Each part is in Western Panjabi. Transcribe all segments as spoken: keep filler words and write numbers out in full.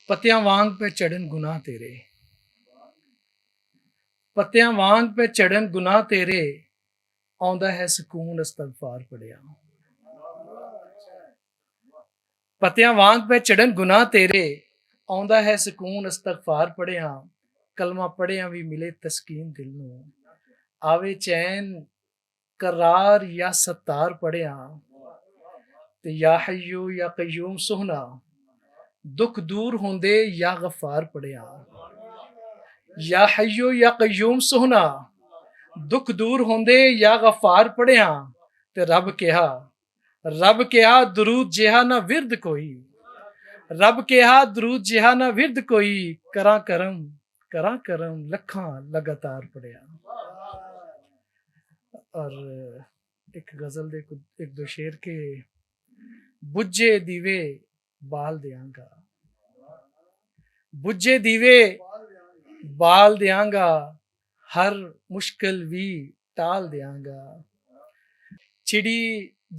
پتیاں وانگ پہ چڑھن گناہ تیرے، پتیاں وانگ پہ چڑھن گناہ تیرے، آوندا ہے سکون استغفار پڑھیا۔ پتیاں وانگ پہ چڑھن گناہ تیرے، آوندا ہے سکون استغفار پڑھیا۔ کلمہ پڑھیا وی ملے تسکین دل نوں، آوے چین قرار یا ستار پڑھیا۔ تے یا حیو یا قیوم سہنا، دکھ دور ہوندے یا غفار پڑھیا۔ یا حیو یا قیوم سہنا، دکھ دور ہوندے یا غفار پڑھیا۔ تے رب کہا، رب کہا درود جہا نہ ورد کوئی، رب کہا درود جہا نہ ورد کوئی، کراں کرم، کراں کرم لکھاں لگاتار پڑھیا۔ اور ایک غزل دے کچھ، ایک دو شعر کے، بجھے دیوے بال دیاں گا، بجھے دیوے بال دیاں گا، ہر مشکل وی ٹال دیاں گا۔ چھڑی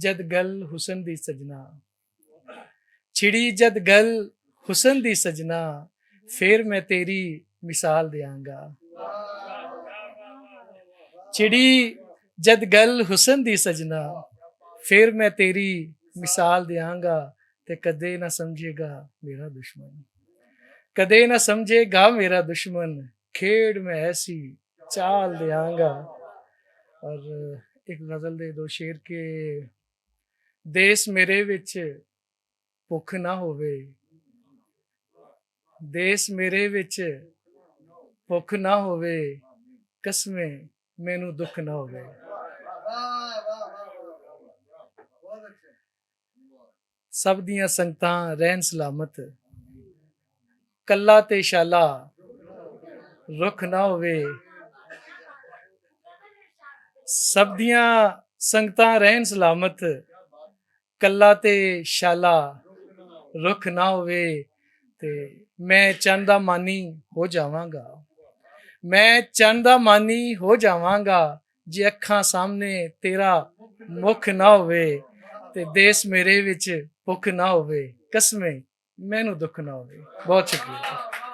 جد گل حسن دی سجنا، چھڑی جد گل حسن دی سجنا، فیر میں تیری مثال دیاں گا۔ چھڑی جد گل حسن دی سجنا، فیر میں تیری مثال دیاں گا۔ تے کدے نہ سمجھے گا میرا دشمن، کدے نہ سمجھے گا میرا دشمن، کھیڑ میں ایسی چال دیاں گا۔ اور ایک غزل دے دو شعر کے، دیس میرے وچ بھکھ نہ ہووے، دیس میرے وچ بھکھ نہ ہووے، قسمیں مینوں دکھ نہ ہووے۔ سب دیاں سنگتاں رہن سلامت، کلا تے شالا رکھ نہ ہووے۔ سب دیاں سنگتاں رہن سلامت، کلا تے شالا رکھ نہ ہووے۔ تے میں چند دا مانی ہو جاواں گا، میں چند دا مانی ہو جاواں گا، جے اکھاں سامنے تیرا مکھ نہ ہووے، تے دیس میرے وچ بھکھ نہ ہووے، قسمیں مینوں دکھ نہ ہووے۔ بہت شکریہ۔